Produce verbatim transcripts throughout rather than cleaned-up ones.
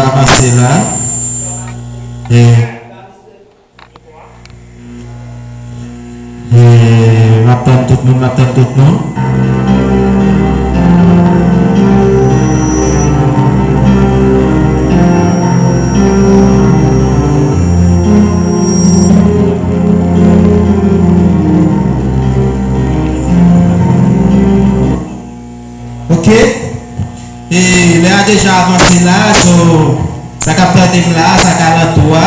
Avanse la. E, e, m ap tann tout moun, m ap tann tout moun. Ok. E lè a deja avanse la, so, sa k ap tande m la, sa k alantou a,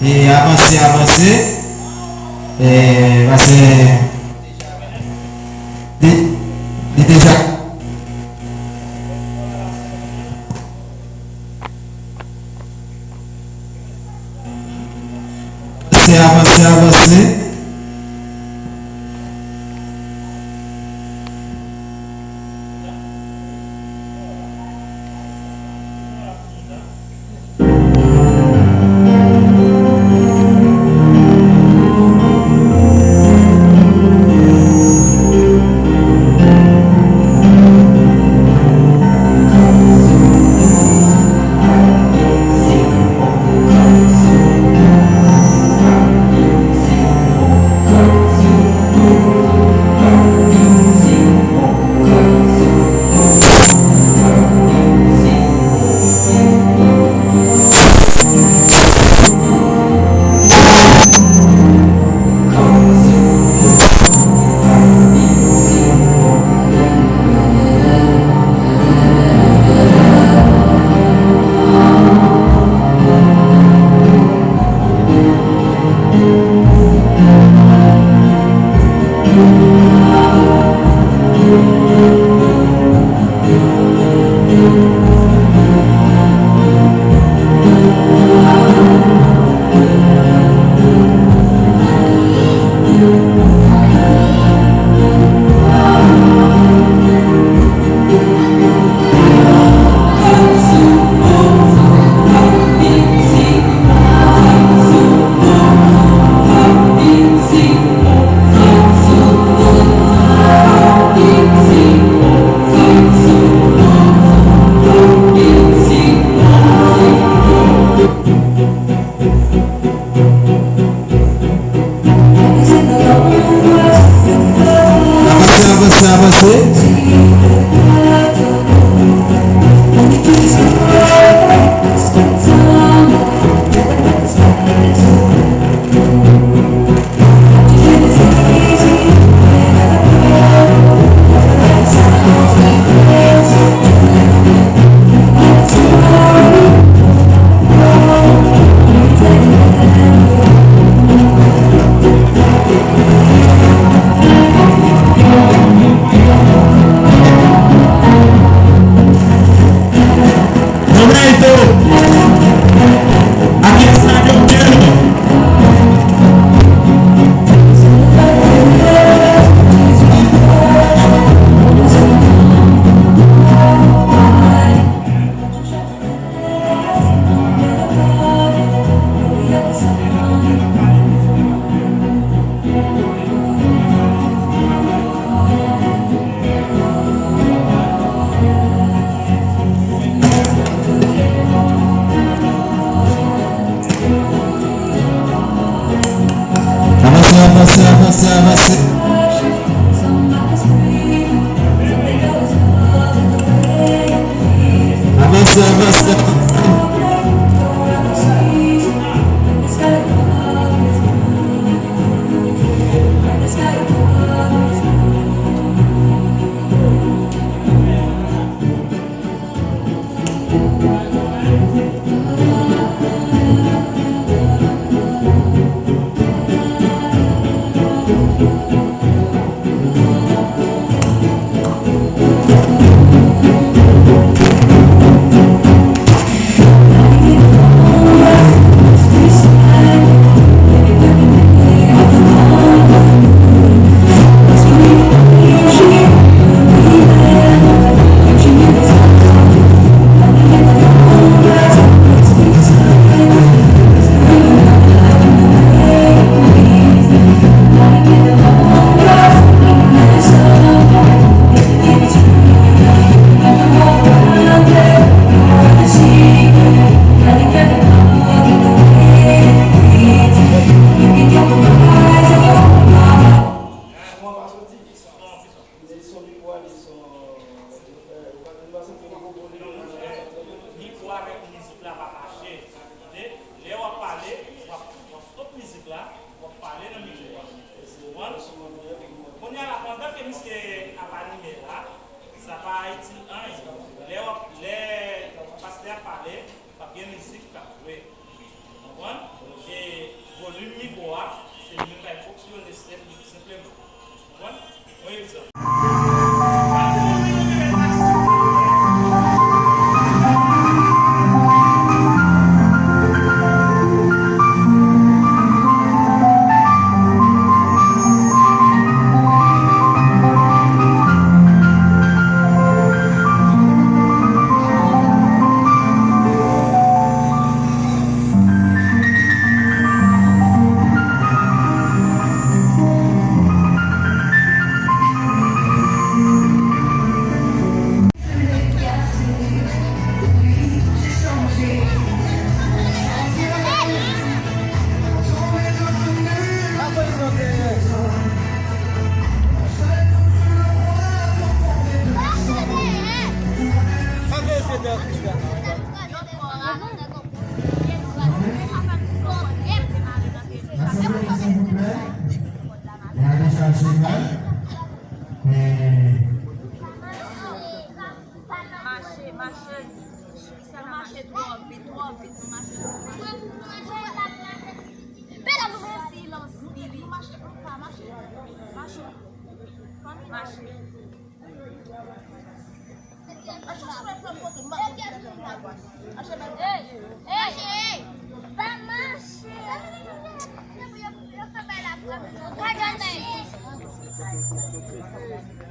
e avanse, avanse. E, paske li, li deja. Avanse, avanse, avanse. Sa pa mache. Tande? Lè w ap pale, w ap, w ap stop mizik la, w ap pale nan mikwo a. Ou konprann? Kounye a la, pandan ke misye ap anime la, sa pa itil anyen. Lè w ap, lè pastè ap pale, p ap gen mizik k ap jwe. Ou konprann? E volim mikwo a, se li menm k ap fonksyone senp, senpleman. Ou konprann? Yon egzanp. Asanble, silvouplè. N a dechaje mal. E Mache, mache. Sa mache twò vit, twò vit, nou mache. Silans, Billy. Mache, mache. Mache. Hey, hey, hey, pa mache. Gade anlè.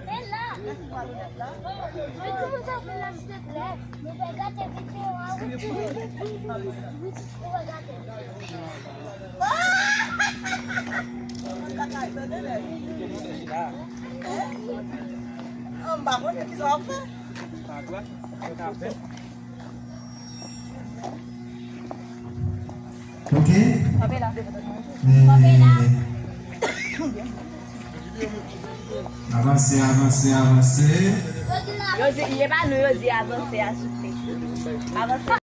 E la. Mete mwen tankou la, silteplè. Nou fè gate videyo a, wi. Wi, nou fè gate. M pa konnen ki sa w ap fè. Ok. Kanpe la. Kanpe la. Avanse, avanse, avanse. Yo di, e pa nou yo di avanse a, souple. Avanse.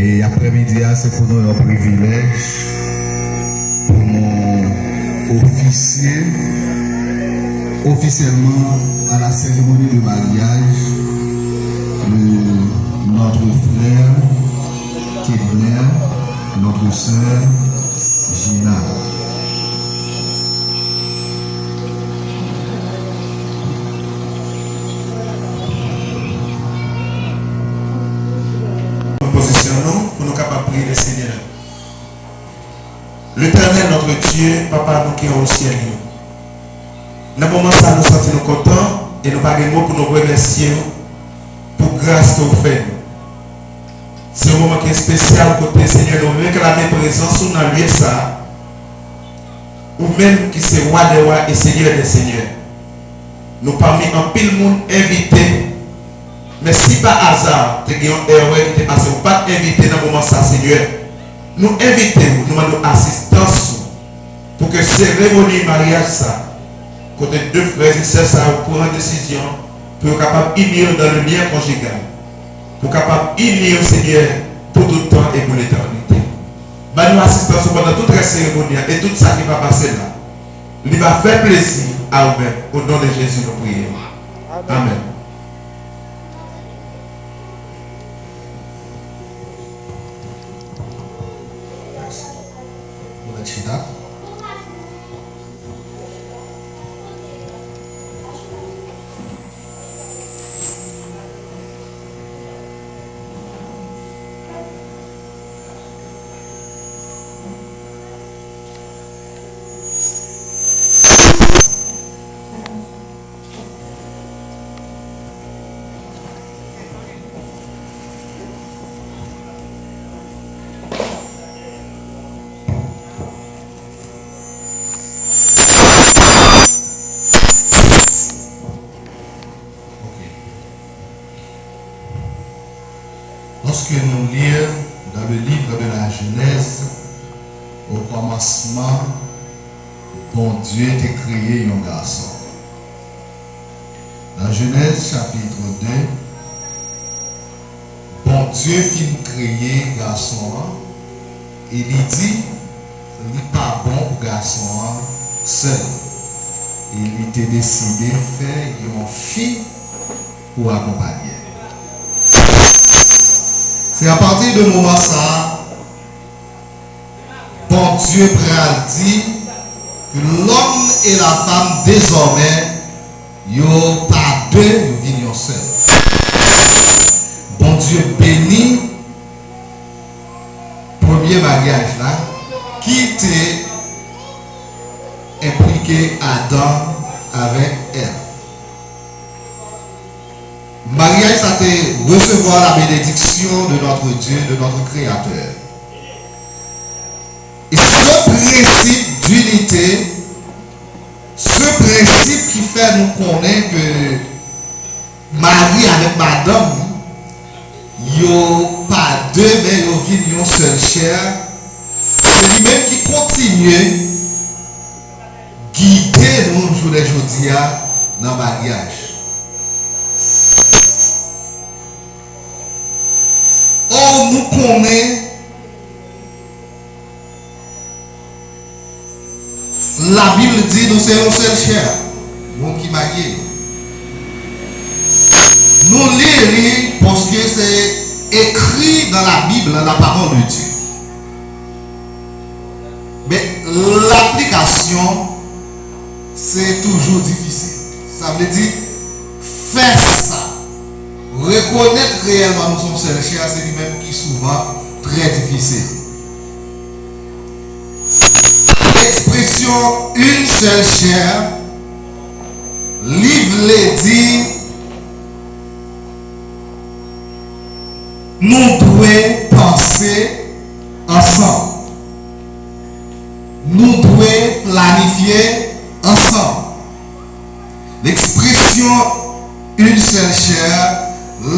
E aprèmidi a, se pou nou yon privilèj pou nou ofisye ofisyèlman à la cérémonie de mariage de notre frère Kedner, notre sœur Gina. Pozisyon nou pou nou kapab priye Lesenyè. Letènèl, notre Dieu, Papa nou ki an o syèl yo, nan moman sa a, nou santi nou kontan e nou pa gen mo pou nou remèsye w pou gras ke w fè nou. Se yon moman ki espesyal kote, Senyè, nou reklame prezans ou nan lye sa a. Ou menm ki se Wa dè wa e Senyè dè senyè. Nou pami anpil moun envite, men si pa aza te gen yon erè ki te pase, ou pa t envite nan moman sa, Senyè, nou envite w, nou mande w asistans ou, pou ke seremoni maryaj sa, kote de frè e sè sa yo pran desizyon pou yo kapab ini yo dans le lien conjugal, pou kapab ini yo, Senyè, pou tout tan e pou letènite. Ban nou asistans ou pandan tout rès seremoni an e tout sa ki va pase la. Li va fè plezi a ou menm. O non de Jezi, nou priye. Amèn. Mèsi. Nou mèt chita. Ok. Lorsque nous lire dans le livre de la Genèse, au commencement, Bondye te kreye yon gason. Nan Jenèz chapit de, Bondye fin kreye gason an, e li di, li pa bon pou gason an sèl. E li te deside fè yon fi pou akonpanye l. Se apati de moman sa a, Bondye pral di, l'homme et la femme désormais, yo pa de, yo vin yon sèl. Bondye beni premye maryaj la ki te enplike Adan avèk Èv. Maryaj sa te resevwa la benediksyon de notre Dieu, de notre Créateur. E se prensip dinite, se prensip ki fè nou konnen ke mari avèk madanm, yo pa de, men yo vin yon sèl chè. Se li menm ki kontinye gide nou jounen jodi a nan maryaj. Or, nou konnen Labib di nou se yon sèl chè, moun ki marye yo. Nou li li paske se écrit dans la Bible, la parole de Dieu. Men laplikasyon, se toujou difisil. Sa vle di, fè sa, rekonèt reyèlman nou se yon sèl chè, se li menm ki souvan trè difisil. Ekspresyon une seule chair, li vle di nou dwe panse ansanm. Nou dwe planifye ansanm. Lekspresyon une seule chair,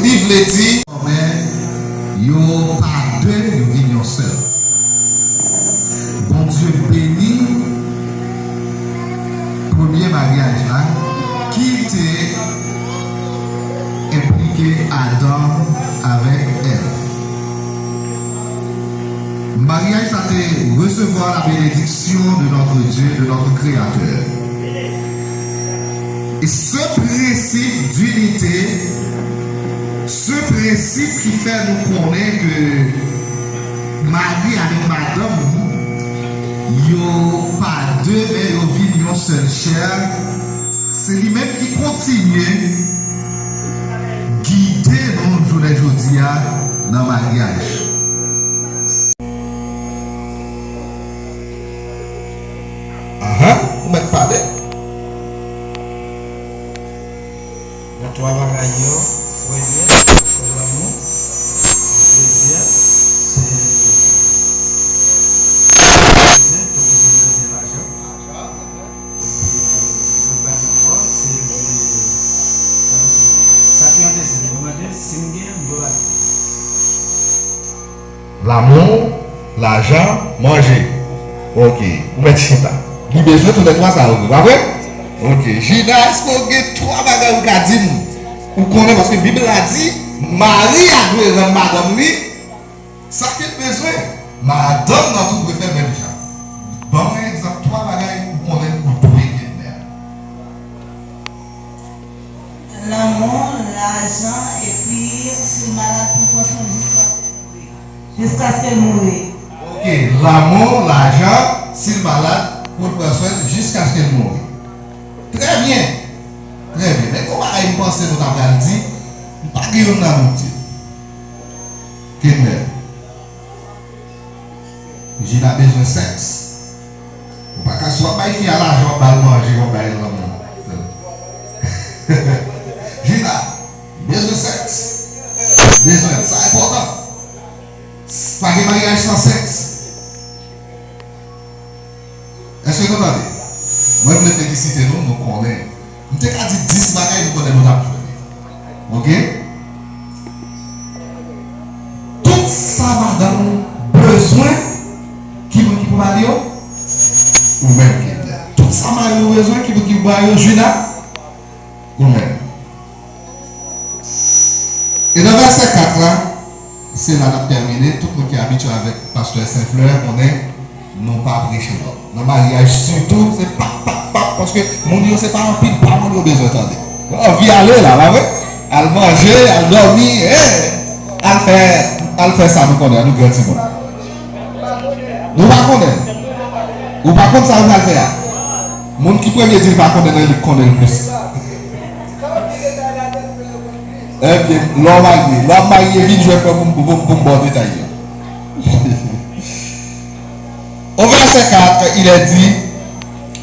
li vle di, men yo pa de, yo vin yon sèl. Bondye beni premye maryaj la ki te enplike Adan avèk Èv. Par la bénédiction de notre Dieu, de notre Créateur. Et ce principe d'unité, ce principe ki fè nou konnen ke mari avèk madanm, yo pa de, men yo vin yon sèl chè, se li menm ki kontinye gide nou jounen jodi a nan maryaj. Ahan, ou mèt pale. Nan twa bagay yo, premye, se lanmou. Dezyèm, se bezwen, tankou se bezwen lajan. Epi, lòt bagay ankò, se, se, sa ki an dezyèm, mwen mande si m gen, m dwe bati. Lanmou, lajan, manje. Ok, ou mèt chita. Li bezwen toulètwa sa yo, pa vre? Ok, Jina, èske w gen twa bagay ou ka di m? Ou konnen, paske Bib la di, mari a dwe rann madanm li sa ke l bezwen. Madanm nan tou dwe fè menm jan. Ban mwen egzanp twa bagay ou konnen ou dwe Kednè. Lanmou, lajan, epi si l malad pou pran swen l jiskaske l mouri. Jiskaske l mouri. Ok, lanmou, lajan, si l malad pou l pran swen l jiskaske l mouri. Trè byen. Trè byen. Men gon bagay m panse nou ta pral di, m pa gen youn nan nou di. Kednè. Jina bezwen sèks. Ou pa ka, si w ap bay fi a lajan, w ap ba l manje, w ap ba l lanmou. Jina, bezwen sèks. Bezwen, sa enpòtan. Pa gen maryaj san sèks. Èske nou tande? Mwen vle felisite nou, nou konnen. M te ka di dis bagay, nou konnen nou t ap jwenn li. Ok? Tout sa madanm ou bezwen, ki moun ki pou ba li yo? Ou menm ki te. Tout sa mari ou bezwen, ki moun ki pou ba yo? Jina? Ou menm. E nan vèsè kat la, se la n ap tèmine. Tout moun ki abitye avèk pastè Saint Fleur konnen nou pa preche lòt. Nan maryaj sitou, se pap, pap, pap, paske moun yo se pa anpil pawòl yo bezwen tande. Yo anvi ale la, pa vre? Al manje, al dòmi, eh, al fè, al fè sa nou konnen, nou gran timoun. Nou pa konnen. Ou pa konn sa ou pral fè a. Moun ki premye di l pa konnen nan li k konnen l plis. Ebyen, lè w marye, lè w ap marye, vin jwenn mwen pou m, pou m, pou m ba w detay yo. Au verset quatre, il est dit,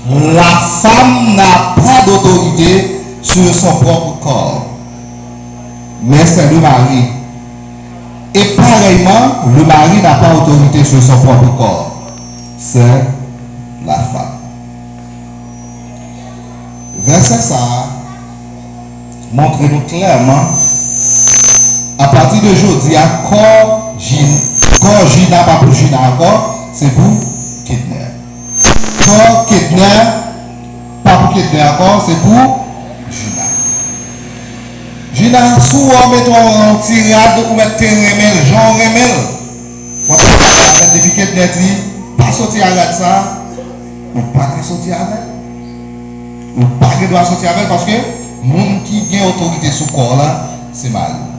la femme n'a pas d'autorité sur son propre corps, mais c'est le mari. Et pareillement, le mari n'a pas autorité sur son propre corps. C'est la femme. Vèsè sa a montre nou klèman, apati de jodi a, kò Jin-, kò Jina pa pou Jina ankò, se pou Kednè. Kò Kednè pa pou Kednè ankò, se pou Jina. Jina, si w wè w mete yon ti rad, ou mèt te renmen l jan w renmen l. W ap soti avè l depi Kednè di, pa soti a rad sa a, ou pa ka soti avè l. Ou pa gen dwa soti avè l paske moun ki gen otorite sou kò w la, se mari w.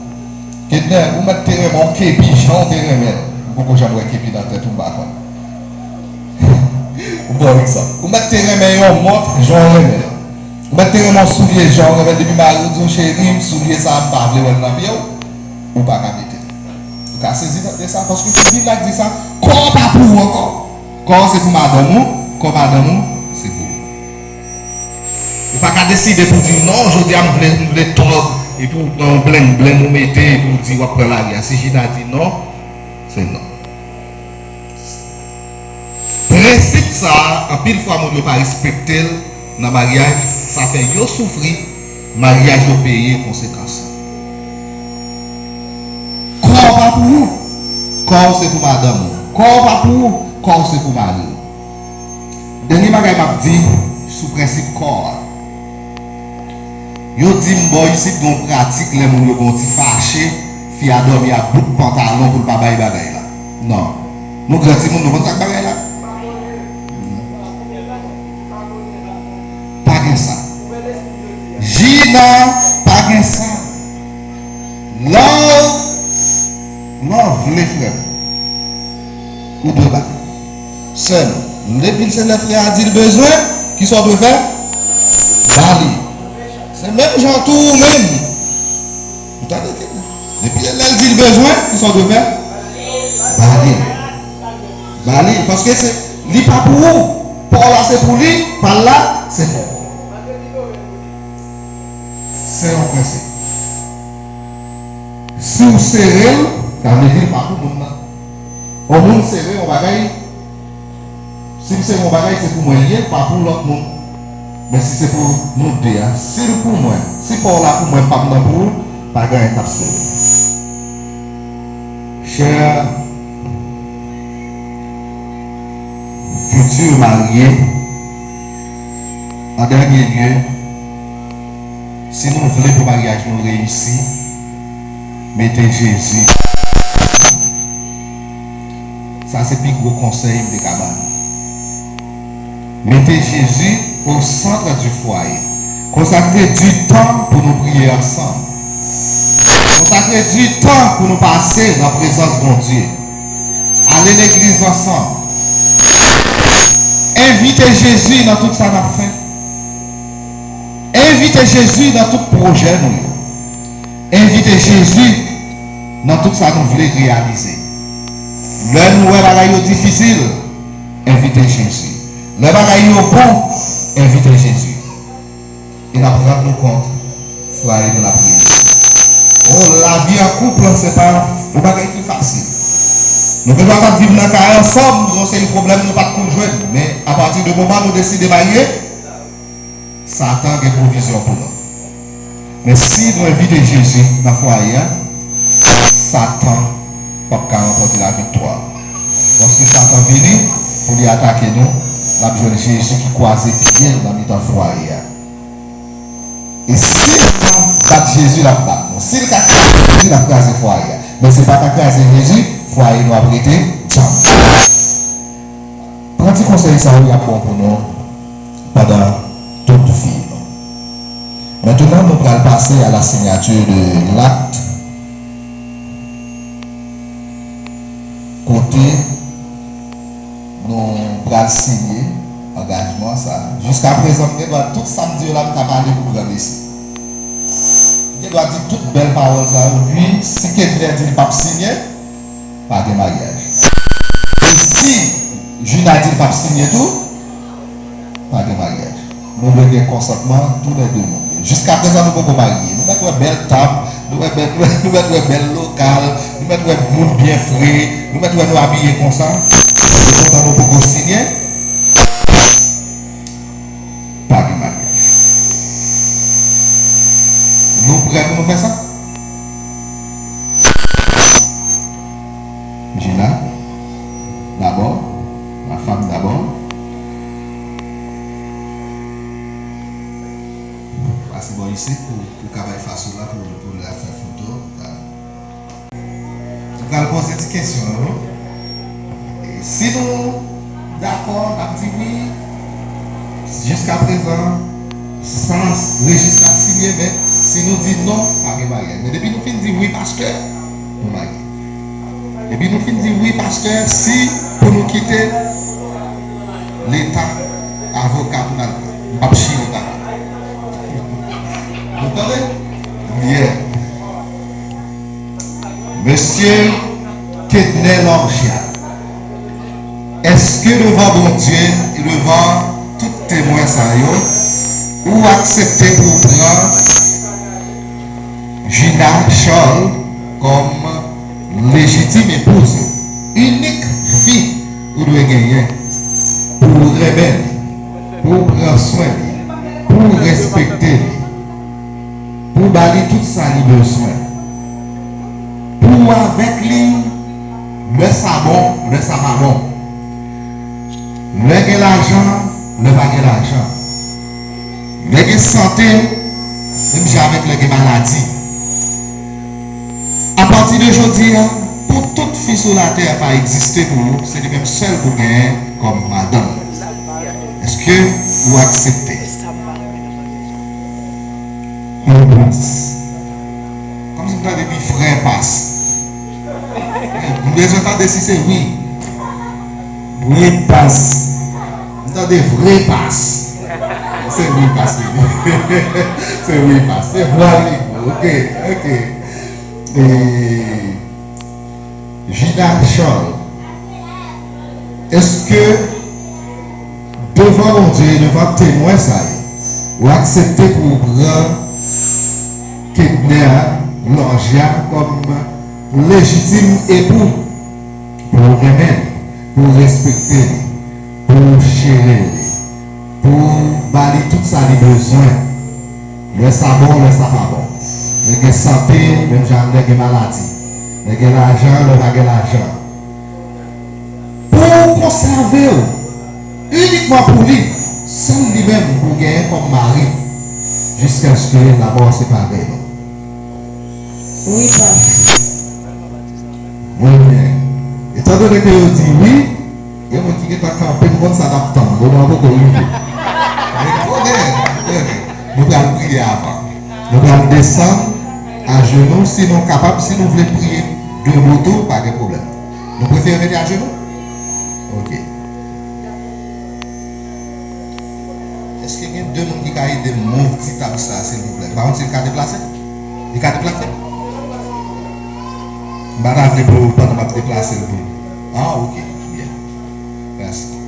Kednè, ou mèt te renmen yon kepi jan w te renmen l. Ou poko janm wè kepi nan tèt ou, m pa konn. Bon egzanp. Ou mèt te renmen yon mont jan w renmen l. Ou mèt te renmen yon soulye jan w renmen l. Depi mari w di w, cheri m, soulye sa a, m pa vle wè l nan pye w, ou pa ka mete l. Ou ka sezi de sa, paske se Bib la ki di sa, kò w pa pou ou ankò. Kò w se pou madanm ou, kò madanm ou se pou ou. Ou pa ka deside pou di, non, jodi a m vle, m vle tòg, epi w pran yon blenn, blenn ou mete, epi w di w ap pran lari a. Si Jina di non, se non. Prensip sa a, anpil fwa moun yo pa respekte l nan maryaj, sa fè yo soufri, maryaj yo peye konsekans lan. Kò w pa pou ou, kò w se pou madanm ou. Kò w pa pou ou, kò w se pou mari w. Dènye bagay m ap di sou prensip kò a. Yo di m bò isit gen yon pratik lè moun yo gen yon ti fache, fi a dòmi a bout pantalon pou l pa bay bagay la. Non. Nou gran timoun, nou konn sa k bagay la? Jina, pa gen sa. Lè w, lè w vle, frè m, ou dwe ba li. Sèlman, depi se lè frè a di l bezwen, kisa w dwe fè? Ba li. Se menm jan tou ou menm. Ou tande, depi lè l di l bezwen, kisa w dwe fè? Ba li. Ba li, paske se, li pa pou ou. Pa w la se pou li, pa l la se pou ou. Se yon prensip. Si w sere l, sa vle di l pa pou moun nan. Yon moun sere yon bagay, si m sere yon bagay, se pou mwen l ye, l pa pou lòt moun. Men si se pou nou de a, si l pou mwen, si pa w la pou mwen, pa m nan pou ou, pa gen anyen k ap sere. Chè fiti marye, an dènye lye, si nou vle pou maryaj nou reyisi, mete Jezi. Sa se pi gwo konsèy m te ka ba nou. Mete Jezi au centre du foyer. Konsakre du tan pou nou priye ansanm. Konsakre du tan pou nou pase nan prezans Bondye. Ale legliz ansanm. Envite Jezi nan tout sa n ap fè. Envite Jezi nan tout pwojè nou yo. Envite Jezi nan tout sa nou vle reyalize. Lè nou wè bagay yo difisil, envite Jezi. Lè bagay yo bon, envite Jezi. E n ap rann nou kont fwaye nou l ap reyisi. O, lavi an koup, se pa yon bagay ki fasil. Nou gen dwa t ap viv nan kay ansanm, yon seri pwoblèm nou pa t konn jwenn. Men, apati de moman nou deside marye, Satan gen pwovizyon pou nou. Men si nou envite Jezi nan fwaye a, Satan p ap ka ranpòte laviktwa. Lòske Satan vini pou li atake nou, l ap jwenn Jezi ki kwaze pye l nan mitan fwaye a. E si l ka bat Jezi, l ap bat nou. Si l ka kraze Jezi, l ap kraze fwaye a. Men si l pa ka kraze Jezi, fwaye nou ap rete djanm. Pran ti konsèy sa yo, y ap bon pou nou pandan tout vi nou. Mentnan, nou pral pase à la signature de l'acte, kote nou pral siyen angajman sa. Jiskaprezan, m gen dwa tout sa m di yo la, m ta pale pou granmesi. M gen dwa di tout bèl pawòl sa yo, wi, si Kednè di l p ap siyen, pa gen maryaj. E si Jina di l p ap siyen tou, pa gen maryaj. Nou dwe gen konsantman tou lè de moun yo. Jiskaprezan, nou poko marye. Nou mèt wè bèl tab, nou mèt, nou mèt wè bèl lokal, nou mèt wè moun byen fre, nou mèt wè nou abiye konsa. Epi kontan nou poko siyen, pa gen maryaj. Nou prè pou nou fè sa? Jina, d'abord, la femme d'abord. Pase bò isit pou, pou ka bay fas ou la pou, pou l fè foto. Nou pral poze ti kesyon yo. E si nou dakò, n ap di wi. Jiskaprezan, san rejis la siyen, men si nou di non, pa gen maryaj. Men depi nou fin di wi, pastè, nou marye. Depi nou fin di wi, pastè, si pou nou kite Leta, avoka pou n al pran. M p ap chire pa. Nou tande? Byen. Mesye Kednè Lorgia, èske devan Bondye e devan tout temwen sa yo, ou aksepte pou w pran Jina Charles kòm lejitim epouz ou, inik fi ou dwe genyen, pou w renmen li, pou w pran swen li, pou w respekte li, pou w ba li tout sa li bezwen, pou w avèk li lè sa bon, lè sa pa bon, lè gen lajan, lè pa gen lajan, lè gen sante, menm jan avèk lè gen maladi. Apati de jodi a, pou tout fi sou latè pa egziste pou ou, se li menm sèl pou genyen kòm madanm. Èske ou aksepte? Pas. Kòmsi m tande pi frè pas. M bezwen tande si se wi. Wi pas. M tande vre pas. Se wi pas. Se wi pas. Se vwa li. Ok, ok. E, Jida Charles, èske devan Bondye e devan temwen sa yo, ou aksepte pou w pran Kedner Lorgia kòm lejitim epou, pou w renmen l, pou w respekte l, pou w chere l, pou w ba li tout sa li bezwen? Lè sa bon, lè sa pa bon. Lè gen sante, menm jan lè gen maladi. Lè gen lajan, lè pa gen lajan. Pou w konsève w inikman pou li, sèl li menm pou w genyen kòm mari, jiskaske lamò separe nou. Wi, pas. Mwen byen. Etandone ke yo di wi, gen moun ki gentan kanpe, m konn sa n ap tann. Moman an poko rive. Men konnen, konnen. Nou pral priye avan. Nou pral desann ajenou, si nou kapab, si nou vle priye debout tou, pa gen pwoblèm. Nou prefere rete ajenou? Ok. Èske gen de moun ki ka ede m move ti tab sa, silvouplè? M pa konn si l ka deplase. Li ka deplase? M pa ta vle pou pandan m ap deplase l pou. Ah, ok, byen. Mèsi.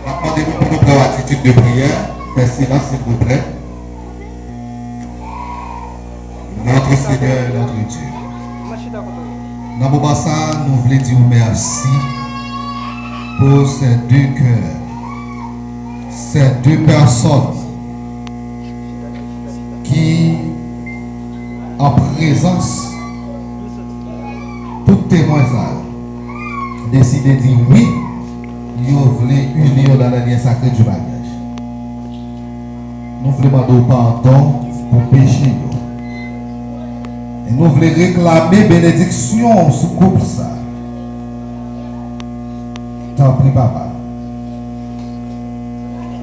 M ap mande nou pou nou pran yon atitid de priyè. Fè silans, silvouplè. Notre Seigneur et notre Dieu. Nan moman sa, nou vle di w mèsi pou ces deux cœurs, ces deux personnes ki an prezans tout temwen sa yo, deside di wi, yo vle ini yo nan lè sakre di maryaj. Nou vle mande w padon pou peche yo. E nou vle reklame benediksyon w sou koup sa. Tanpri, Papa.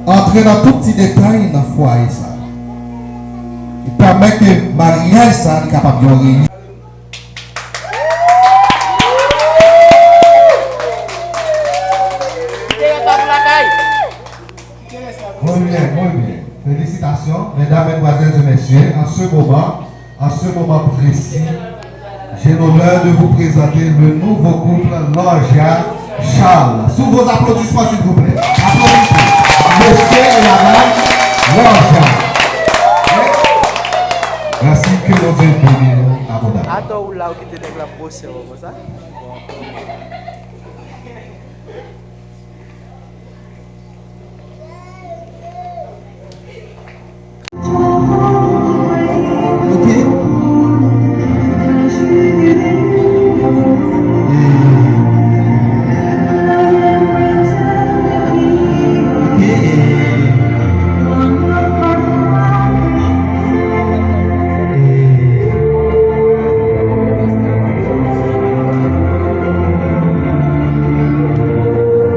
Antre nan tout ti detay nan fwaye sa. E pèmèt ke maryaj sa li kapab yon reyisi. Muy bien, muy bien. Félicitations, mesdames, mesdemoiselles et messieurs. En ce moment, en ce moment précis, j'ai l'honneur de vous présenter le nouveau couple Lorgia Charles. Sous vos applaudissements, s'il vous plaît. Applaudissez. Monsieur et madame Lorgia. Merci, que Dieu bénisse nous abondamment. Atò ou la ou kite nèg la pwose w konsa.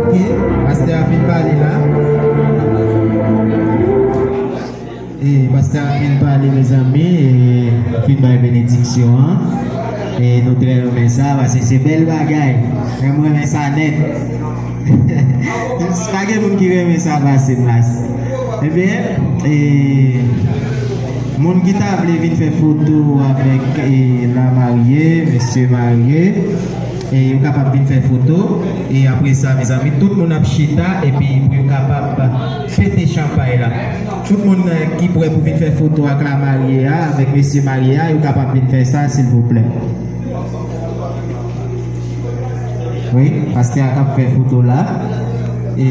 Ok, pastè a fin pale la. E pastè a fin pale, mezanmi, e fin bay benediksyon an. E nou trè renmen sa, paske se bèl bagay. Mwen, mwen renmen sa nèt. Pa gen moun ki renmen sa pase m la. Ebyen, e, moun ki ta vle vin fè foto avèk, e, la marye, mesye marye, e, yo kapab vin fè foto. E apre sa, mezanmi, tout moun ap chita, epi pou yo kapab pete chanpay la. Tout moun, e, ki prè pou vin fè foto ak la marye a, avèk mesye marye a, yo kapab vin fè sa, silvouplè. Wi, pastè a k ap fè foto la. E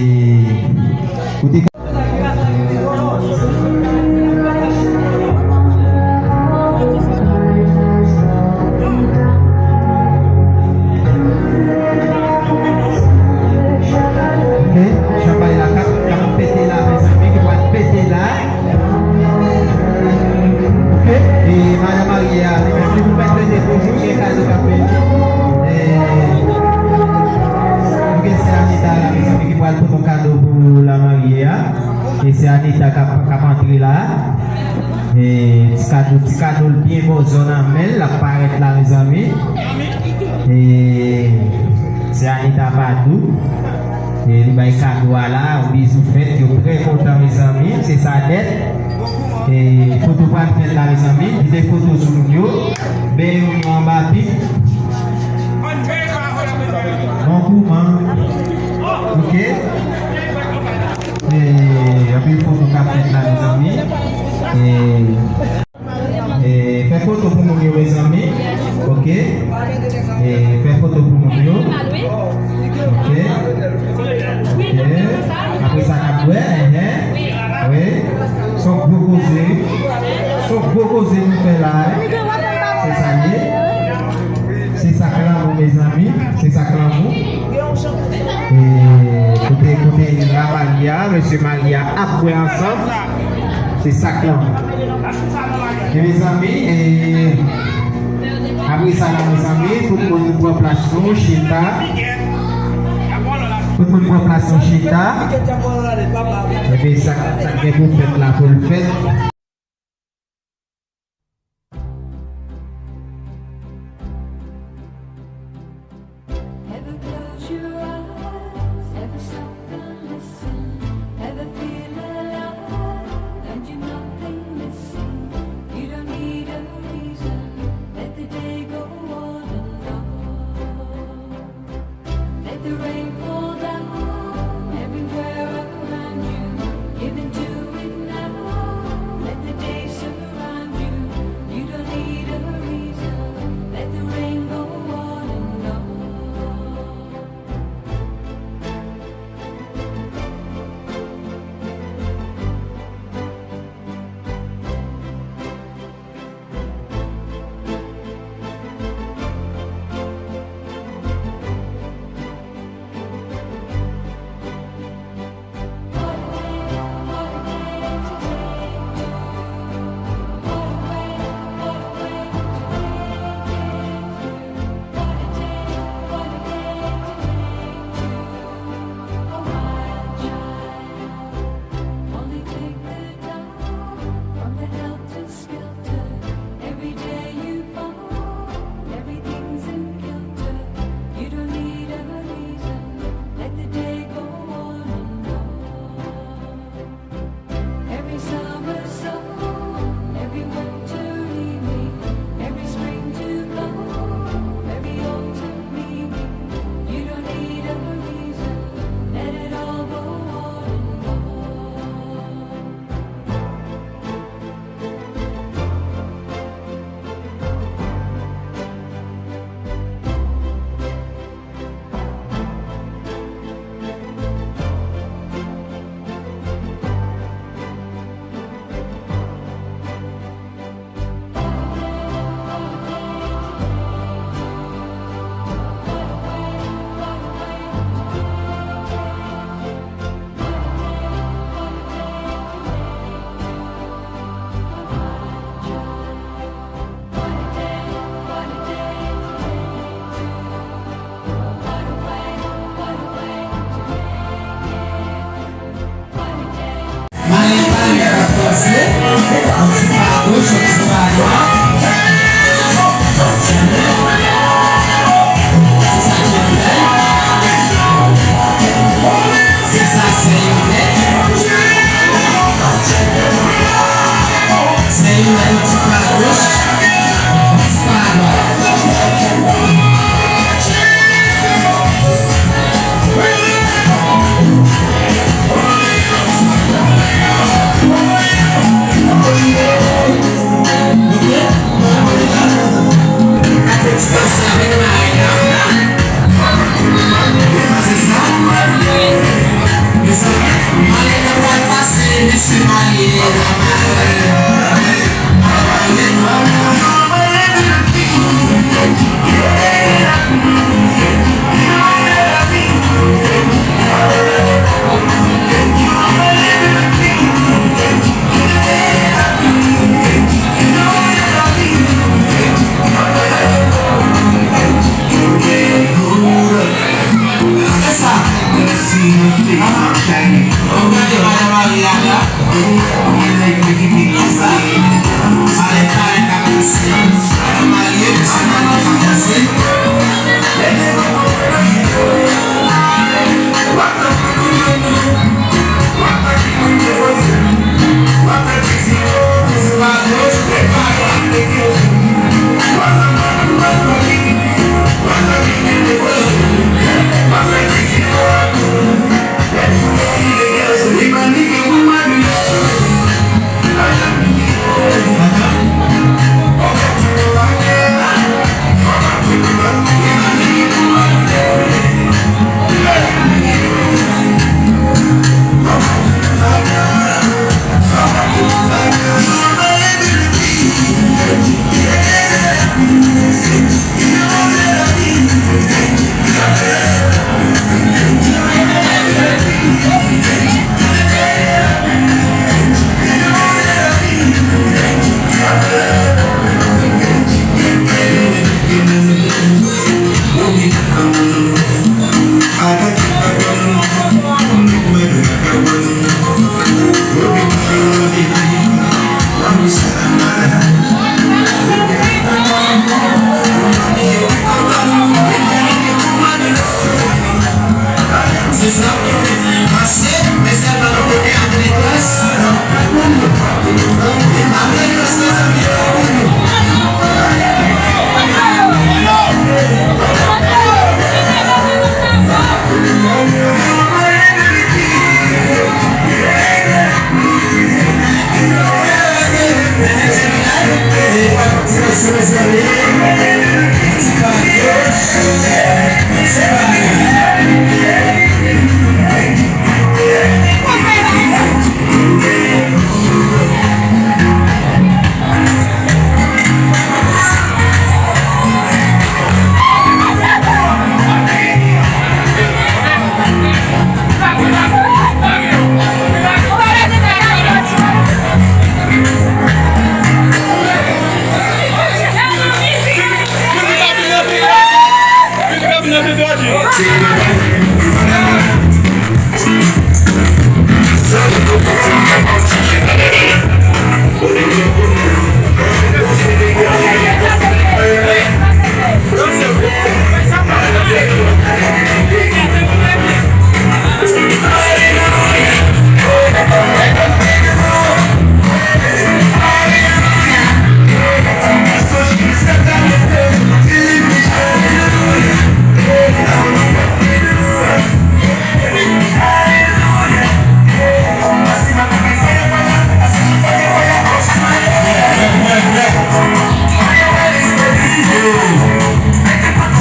kote Ok, chanpay la k ap, k ap pete la, mezanmi, ki pral pete la. E, ti kado, ti kado l byen bòzò nan men l, l ap parèt la, mezanmi. E, se Anita Badou. E, li bay kado a la, yon bizou fèt, yo trè kontan, mezanmi. Se sa nèt. E, foto pral fèt la, mezanmi. Kite foto sou moun yo. Ben, youn yo anba pit. Bon kouman. Ok. E, anpil foto k ap fèt la, mezanmi. E, e, fè foto pou moun yo, mezanmi. Ok. E, fè foto pou moun yo. Ok. Ok. Apre sa, n ap bwè. Enhen. Wi. Se yon gwo koze. Se yon gwo koze nou fè la. Se sa l ye. Se sa k lanmou, mezanmi. Se sa k lanmou. E, kote, kote Lamalia, mesye Malia ap bwè ansanm. Se sa k lanmou. E, mezanmi, e, apre sa la, mezanmi, tout moun pran plas nou, chita. Tout moun pran plas nou, chita. Epi sa, sa k gen pou fèt la, pou l fèt. Ever close your eyes, ever stop and listen, ever feel alive, and you're nothing missing. You don't need a reason, let the day go on and on. Let the rain fall down everywhere around you. Give in to it now. Let the day surround you. You don't need a reason. Let the rain go on and on. Shelter. Every day you fall, everything's in kilter. You don't need a reason. Let the day go on and on. Every summer song, every winter evening, every spring to come, every autumn meaning. You don't need a reason. Let it all go on and on. Mwen pale ak franse, yon ti pa goch, yon ti pa dwat. Se sa ki bèl. Se sa, se yon nèg. Se yon nèg, yon ti pa goch, yon ti pa dwat.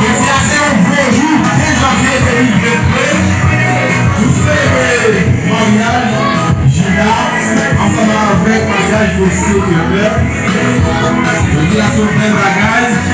Jodi a se yon gwo jou, kenz janvye de mil venntwa, pou selebre maryaj Jida ansanm avèk maryaj Mesye Kepè. Jodi a se yon bèl bagay.